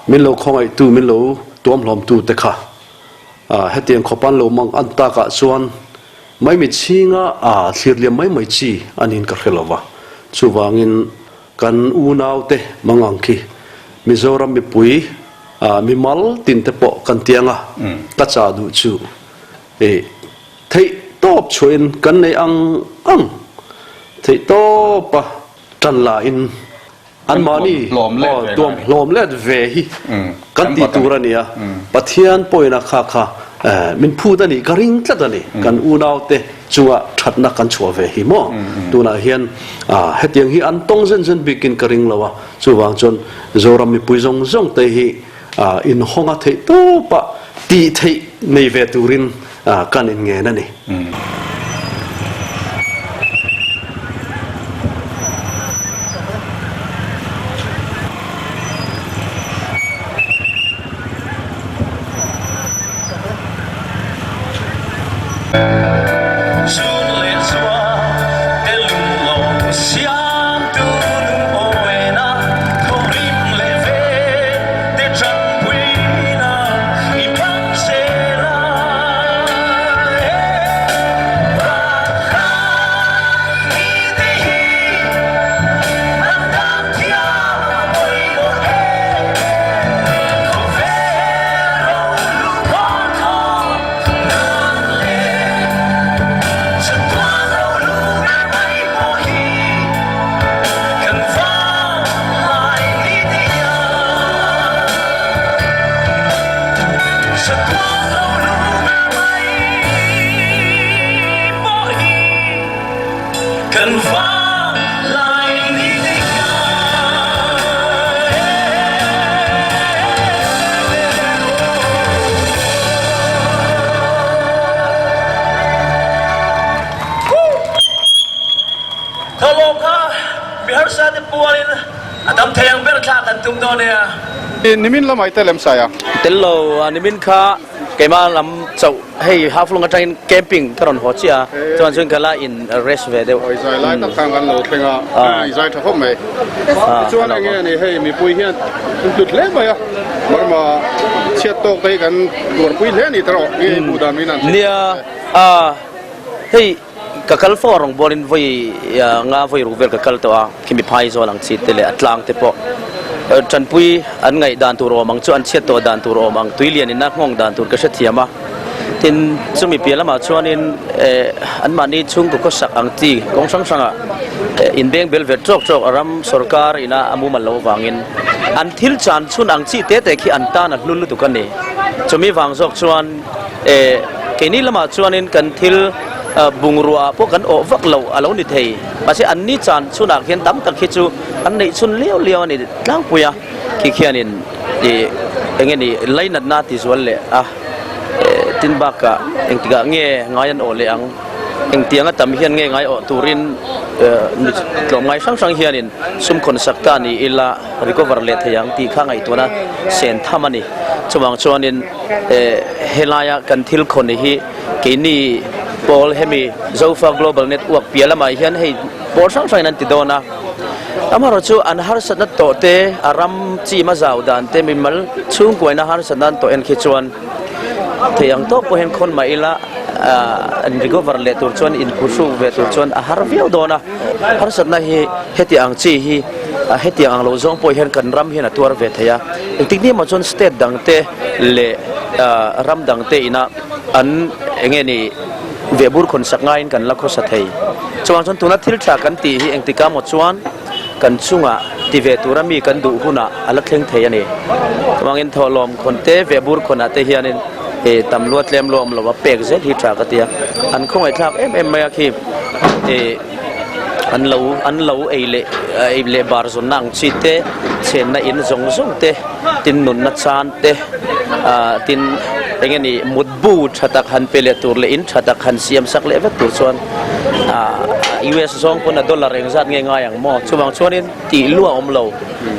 min lo khawngaihtu, min lo tuamhlawmtu te kha hetiang khawp an lo mang an takah chuan Maimi chhinga a thlir liam mai mai chi a niin ka hre lo va, chuvangin kan unaute mangang khi Mizoram mipui mimal tinte pawh kan tiang a, ka chah duh chu i theih tawp chhuahin kan nei ang ang, theih tawpa tan la in Anmahni tuam hlawm let ve hi kan tih tur a ni a, Pathian pawhin a kha kha min phut a nih ka ring tlat a ni. Kan unaute chunga thatna kan chhuah ve hi maw? Tunah hian hetiang hi an tawng zen zen bikin ka ring lo a, chuvang chuan Zoram mipui zawng zawng te hi inhawnga theih tawpa tih theih nei ve turin kan inngen a ni. Nimin lamah i tel em Saia? Tel lo, nimin kha keimah lam chauh hei Haflong atangin camping ka rawn haw chiah a, chuan chuan ka la in rest ve deuh. I zai lai tak khan kan lo thleng a, i zai tha khawp mai. Tichuan eng nge a ni hei mipui hian in tlut hle mai a, Burma chhiat tawk te hi kan tuarpui hle a ni tawh nge i hmuh dan min an hrilh. Nia, hei Ka kal fo a rawngbawlin vawi nga vawi ruk vel ka kal tawh a, khimi phai zawl ang chi te leh a tlang te pawh tanpui an ngaih dan tur awm ang chu an chhiat tawh dan tur awm ang tui lian in a nghawng dan tur ka hrethiam a, tin chumi piah lamah chuanin anmahni chhungkaw khawsak ang chi kawng hrang hrangah inbeng bel ve tawk tawk a ram sorkar ina a mumal loh avangin an thil chan chhun ang chi te te khi an tan a hlu lutuk a ni. Chumi vang zawk chuan keini lamah chuanin kan thil Bungrua pawh kan awh vak loh a lo ni thei. Mahse an ni chan chhunah khian tam tak hi chu an neih chhun liau liau a ni tlangpui a, khi khianin ih eng nge ni lainatna ti zual leh a, tin bakah engtikah nge ngai an awh leh ang, engtianga tam hian nge ngai awh turin tlawmngai hrang hrang hianin sum khawn sak ta ni ila recover leh thei ang tih kha ngaihtuahna sen tham a ni. Chuvang chuanin helaia kan thil khawn hi Keini pawl hemi Zofa Global Network piah lamah hian hei pawl hrang hrangin an ti dawn a. Amaherawhchu an harsatna tawh te, a ram chim a zau dan te, mimal chhungkuaina harsatna an tawh en khi chuan thei ang tawk pawh hian khawn mah ila an recover leh tur chuan inphuhruk ve tur chuan a har viau dawn a. Harsatna hi heti ang chi hi hetiang ang lo zawng pawh hian kan ram hian a tuar ve thei a. Engtik ni emaw chuan state dang te leh ram dang te ina An eng nge ni vehbur khawn sak ngaiin kan la khawsa thei. Chuvang chuan tuna thil tha kan tih hi engtika maw chuan kan chungah ti ve tura mi kan duh hunah a la thleng thei a ni. Chuvangin thawhlawm khawn te vehbur khawnah te hianin ih tam lua tlem lua awm lo a pek zel hi tha ka ti a. An khawngaihthlak em em mai a khi ih an lo an lo ei leh ei leh bar zawnna ang chi te chhenna in zawng zawng te tin nunna chan te ah tin eng nge ni mutbu tha tak han pe leh tur leh in tha tak han siam sak leh vek tur chuan ah. US zawng pawn a dollar engzat nge ngai ang maw? Chuvang chuanin tih lu a awm lo.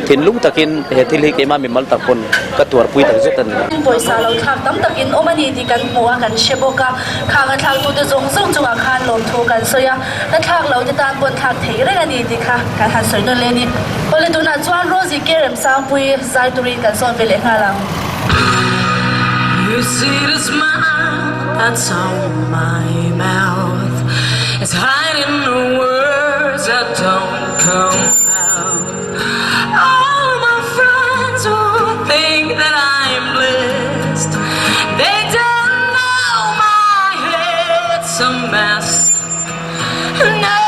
Thinlung takin he thil hi keimah mimal tak pawn ka tuarpui tak zet a ni. Pawisa lo thlak tam takin awm a ni tih kan hmu a, kan hre bawk a. Khang a thlaktute zawng zawng chungah khan lawmthu kan sawi a, la thlak lo te tan pawn thlak theih reng a ni tih kha kan han sawi nawn leh a ni. Awle tunah chuan Rosie K Remsangpui zai turin kan sawn ve leh nghal ang. You see the smile that's on my mouth It's hiding the words that don't come out All my friends who think that I'm blessed They don't know my head's a mess No,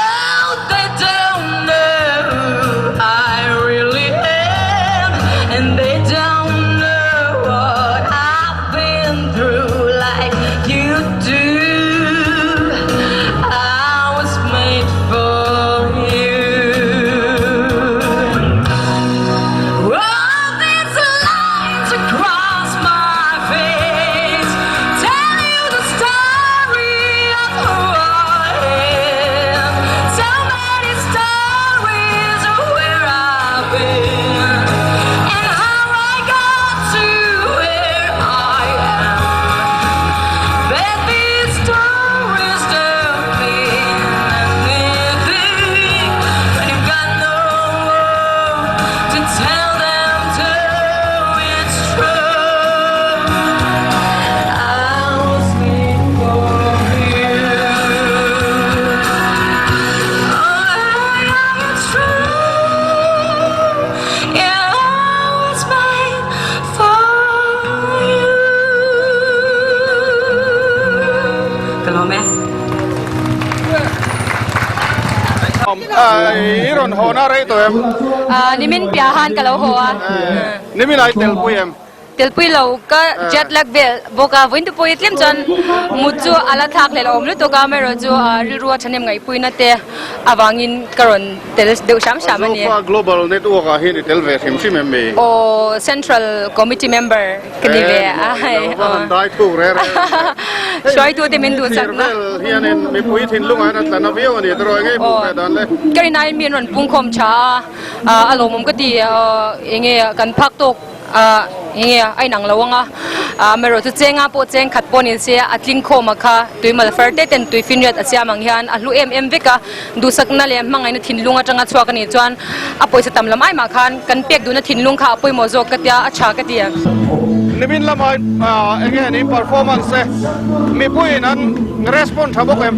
they don't know who I really am And they don't know what I've been through like you do I was made for you All these lines across my face Tell you the story of who I am So many stories of where I've been And how I got to where I am But these stories don't mean anything When you've got no one to tell them to It's true I was made for you Oh, yeah, it's true Yeah, I was made for you Ka lawm e. I rawn haw na rei tawh em? Nimin piahan ka lo haw a. Nimin ah i telpui em? Telpui lo ka jet lag vel bawk a, vawiin tupawh hi tlem chuan mut chu a la thlak hlel a awm lutuk a, amaherawhchu rilru a thahnem ngaihpuina te avangin ka rawn tel deuh hram hram a ni. Zofa Global Network ah hian i tel ve hrim hrim em mi? Aw, Central Committee member ka ni ve a. Lo va han dai thuk reh reh em. Hruaitu te min duhsak na. Thlir vel hianin mipui thinlungah hian a tla na viau a ni tawh eng nge hmuh ve dan le? Ka rinaiin mi an rawn pungkhawm tha a, a lawmawm ka ti, eng nge kan phak tawk. Enge a inang lo ang a, amaherawh chu chenga pawh cheng khat pawh ni se a tling khawm a kha tui mal far te ten tui finriat a siam ang hian a hlu em em vek a, duhsakna leh hmangaihna thinlung atanga chhuak a nih chuan a pawisa tam lam ai mah khan kan pek duhna thinlung kha a pawimawh zawk ka tia a tha ka ti a. Nimin lama enge ni performance te mipuiin an respond tha bawk em?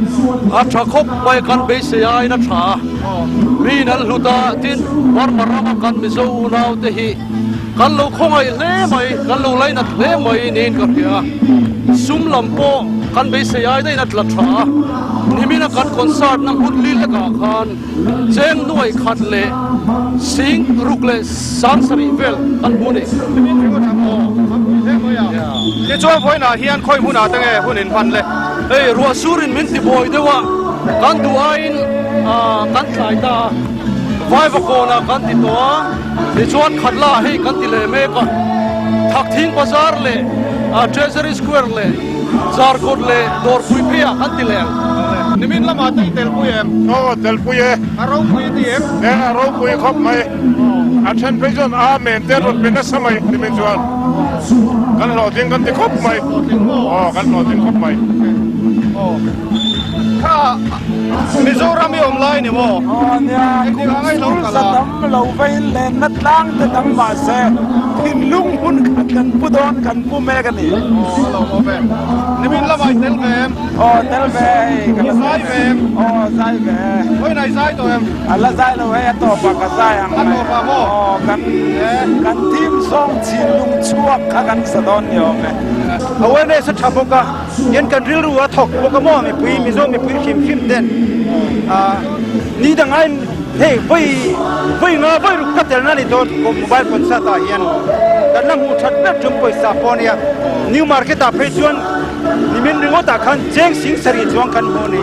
A tha khawp mai kan beisei aiin a tha a, miin an hlut a, tin Burma rama kan Mizo unaute hi Kan lo khawngaih hle mai, kan lo lainat hle mai niin ka hria. Sum lam pawh kan beisei ai daihin a tla tha a, nimina kan concert na hmun li hlekah khan cheng nuai khat leh sing ruk leh sang sarih vel kan hmu a ni. Tichuan vawiinah hian khawi hmunah te nge hun in hman le? Hei ruah surin min ti buai deuh a, kan duh aiin kan tlai ta a, Vaivakawnah kan ti tawh a. Tichuan Khatla hei kan ti leh mek a, Thakthing Bazar leh Treasury Square leh Zarkawt leh Dawrpui pheiah kan ti leh ang. Nimin lamah te i telpui em? Aw, telpui e. A ropui i ti em? E, a ropui khawp mai. A then phei chuan Amen te an rawn pe nasa mai nimin chuan. Kan hlawhtling kan ti khawp mai. Aw, kan hlawhtling khawp mai. Aw. Kha Mizoram i awm lai ni maw? Aw nia, kum sul za tam lo vein lenna tlang te tam mah se thinlung hmun khat kan pu dawn kan pu mek a ni. Aw a lo awm e. Nimin lamah i tel ve em? Aw tel ve hei. I zai ve em? Aw zai ve. Vawiin ah i zai tawh em? A la zai lo hei a tawpah ka zai ang mai. A tawpah maw? Aw kan kan team song thinlung chhuak kha kan sa dawn ni awm e. Awareness a tha bawk a. Hian kan rilru a thawk bawk a maw mipui Mizo mipui hrim hrim ten ni dang aiin hei vawi vawi nga vawi ruk ka telna ni dawn mobile concert ah hian kan la hmuh that ber tum pawisa pawh ania new market ah phei chuan nimin ringawt ah khan cheng sing sarih chuang kan hmu a ni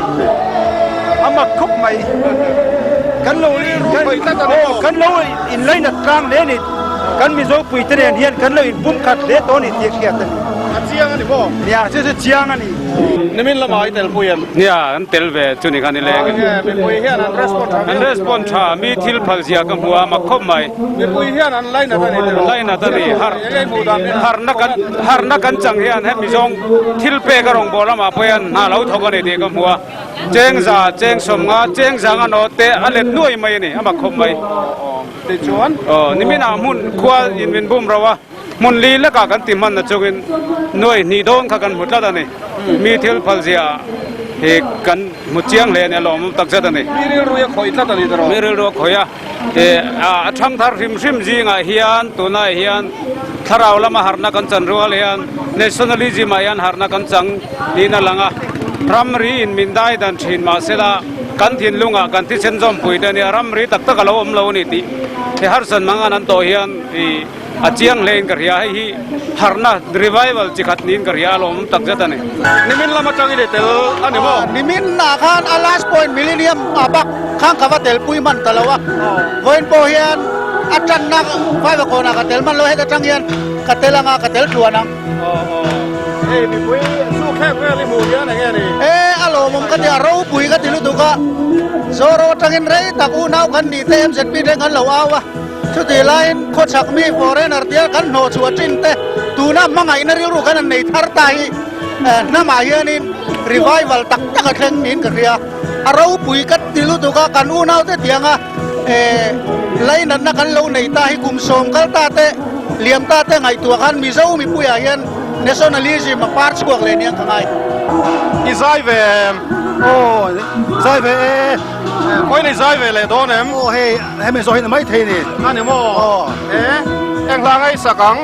a mak khawp mai kan lo kan lo inlainat tlang hle a ni kan Mizo pui te nen hian kan lo inpumkhat hle tawh a ni tih a hriat a ni. chiang a ni maw? Nia, chu chu chiang a ni. Nimin lamah i tel pui em? Nia, an tel ve chu ni khan i leng. Enge mipui hian an respond tha viau? An respond tha, mi thil phal zia ka hmu a, mak khawp mai. Mipui hian an lainat a ni tiraw? Lainat a ni, har Enge i hmuh dan min harna kan harna kan chang hian hemi zawng thil pek a rawn bawl lamah pawh hian hna lo thawk a ni tih ka hmu a. Cheng za, cheng 50, cheng zanga nawt te a let nuai mai a ni, a mak khawp mai. Tichuan? Aw, niminah hmun khua in min bum ro a, hmun li lekah kan ti hman na chungin nuai hnih dawn kha kan hmu tlat a ni. Mi thil phal zia hi kan hmu chiang hle a ni, a lawmawm tak zet a ni. Mi rilru a khawih tlat a ni tiraw? Mi rilru a khawih a, a thang thar hrim hrim zingah hian tunah hian thlarau lama harhna kan chan rual hian nationalism ah hian harhna kan chang niin a lang a, ramri in min dai dan thin mahsela, Kan thinlungah kan thisen zawmpui te ania ramri tak tak a lo awm lo a ni tih he harsat mangan an tawh hian ih a chiang hlein ka hria. Hei hi harhna, revival, chi khat niin ka hria a lawmawm tak zet a ni. Nimin lam atangin i tel a ni maw? Nimin ah khan a last point millennium ah bak khang ka va tel pui hman ta lo a, vawiin pawh hian a tanna Vaivakawnah ka tel hman lo, heta tang hian ka tel anga ka tel tluan ang. Hei mipui chu khek vel i hmuh hian enge ni? E a lawmawm ka ti a ropui ka ti lutuk a, Zoro atangin rei tak unau kan nih te MZP te kan lo au a, chutih laiin khawchhak mi foreigner tia kan hnawh chhuah thin te tuna hmangaihna rilru kan han nei thar ta hi hnamah hianin revival tak tak a thleng niin ka hria. A ropui ka ti lutuk a, kan unau te tianga Lainatna kan lo nei ta hi kum sawm kal ta te, liam ta te ngaihtuah khan Mizo mipuiah hian nationalism a par chhuak leh nia ka ngai. I zai ve em? Aw, zai ve e. Khawiin i zai ve leh dawn em? Aw hei, hemi zawh hi ni maithei ni. A ni maw? Aw. E, eng hla ngai sak ang?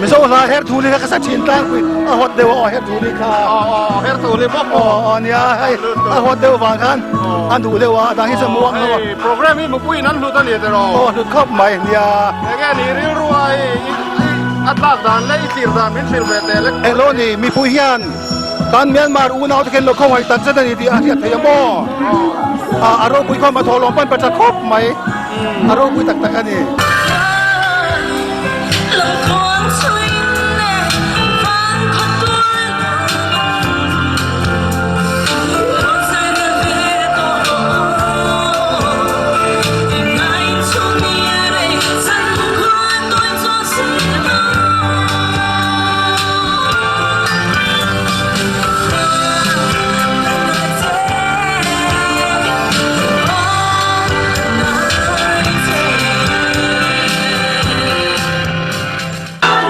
Mizo hla her thu ni kha ka sa thin tlangpui a hawt deuh a aw her thu ni kha. Aw aw her thu ni bawk aw. Aw nia hei a hawt deuh vang khan an duh deuh a a dang hi chu muang lo a. Program hi mipui in an hlut a ni tiraw? Aw hlut khawp mai nia. Enge ni rilru a hei a tlak dan leh i thlir dan min hrilh ve teh lek. Hello ni mipui hian kan Myanmar unau te khen lo khawngaih tak zet a ni tih a hriat theih a maw? A ropui khawm a thawhlawm pawn pacha khawp mai. A ropui tak tak a ni.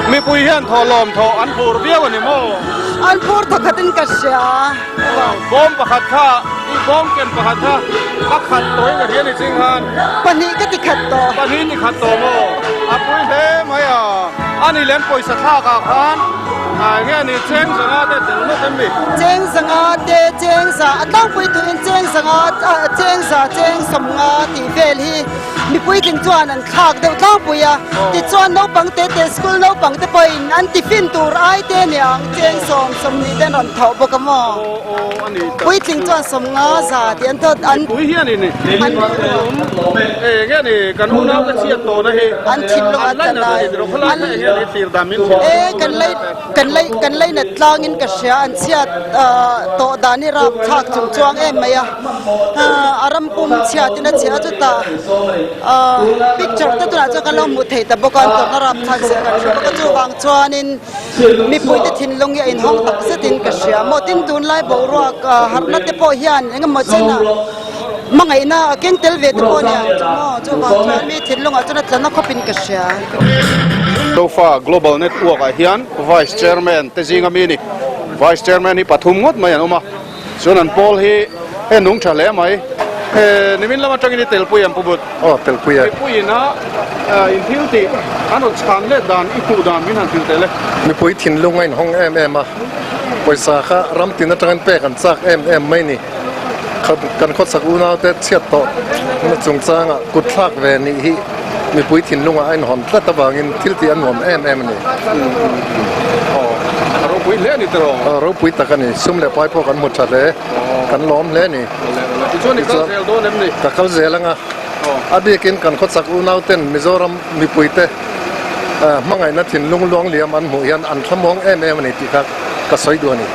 Mipui hian thawhlawm thawh an phur viau a ni maw? An phur thawkhat in ka hria. Bawm pakhat kha, i bawm ken pakhat kha a khat tawhin ka hria ni ching khan. Pahnih ka ti khat tawh. Pahnih ti khat tawh maw? A pui hle mai a. A ni lem pawisa thlak ah khan Enge ni cheng zanga te tel nawk em ni? Cheng zanga te cheng za a tlangpui turin cheng zanga cheng za cheng 50 tih vel hi mipui tling chuan an thlak deuh tlangpui a. Tichuan naupang te te school naupang te pawhin an tiffin tur ai te aniang cheng 10 20 te an rawn thawh bawk a maw? Puitling chuan 50 za tih an thawt an. Mipui hian in enge ni kan unau te chhiat tawhna hi an thinlung a tla lai. E kan lei kan lei kan leinat tlangin ka hria an chhiat tawh dan hi rap thlak chung chuang em mai a a ram pum chhiatin a chhia a chutah picture te tunah chuan kan lo hmuh thei ta bawk a an tawrhna rap thlak zia kan hre bawk a chuvang chuanin mipui te thinlung hi a inhawng tak zetin ka hria maw tin tunlai boruak harhna te pawh hian engemaw chenah Hmangaihna a keng tel ve te pawh nia chu maw? Chuvang chuan mi thinlungah chuan a tla na khawpin ka hria. Zofa Global Network ah hian Vice Chairman te zinga mi a ni. Vice Chairman hi pathum ngawt mai an awm a, chuan an pawl hi he nung tha hle mai. He nimin lam atangin i telpui em Pu But? Aw telpui e. Mipui ina in thil tih an rawn chhan let dan i hmuh dan min han hrilh teh le. Mipui thinlung a inhawng em em a, pawisa kha ram tin atangin pek an chak em em mai ni. Kan khawchhak unaute chhiat tawh na chungchangah kut thlak ve nih hi mipui thinlungah a inhawn tlat avangin thil tih a nuam em em a ni. Aw, a ropui hle a ni tiraw? Aw, ropui tak a ni. Sum leh pai pawh kan hmu tha hle, kan lawm hle a ni. Tichuan i kal zel dawn em ni? Ka kal zel anga, a bikin kan khawchhak unauten Mizoram mipuite. Hmangaihna thinlung luang liam an hmuh hian an thlamuang em em a ni tih kha ka sawi duh a ni.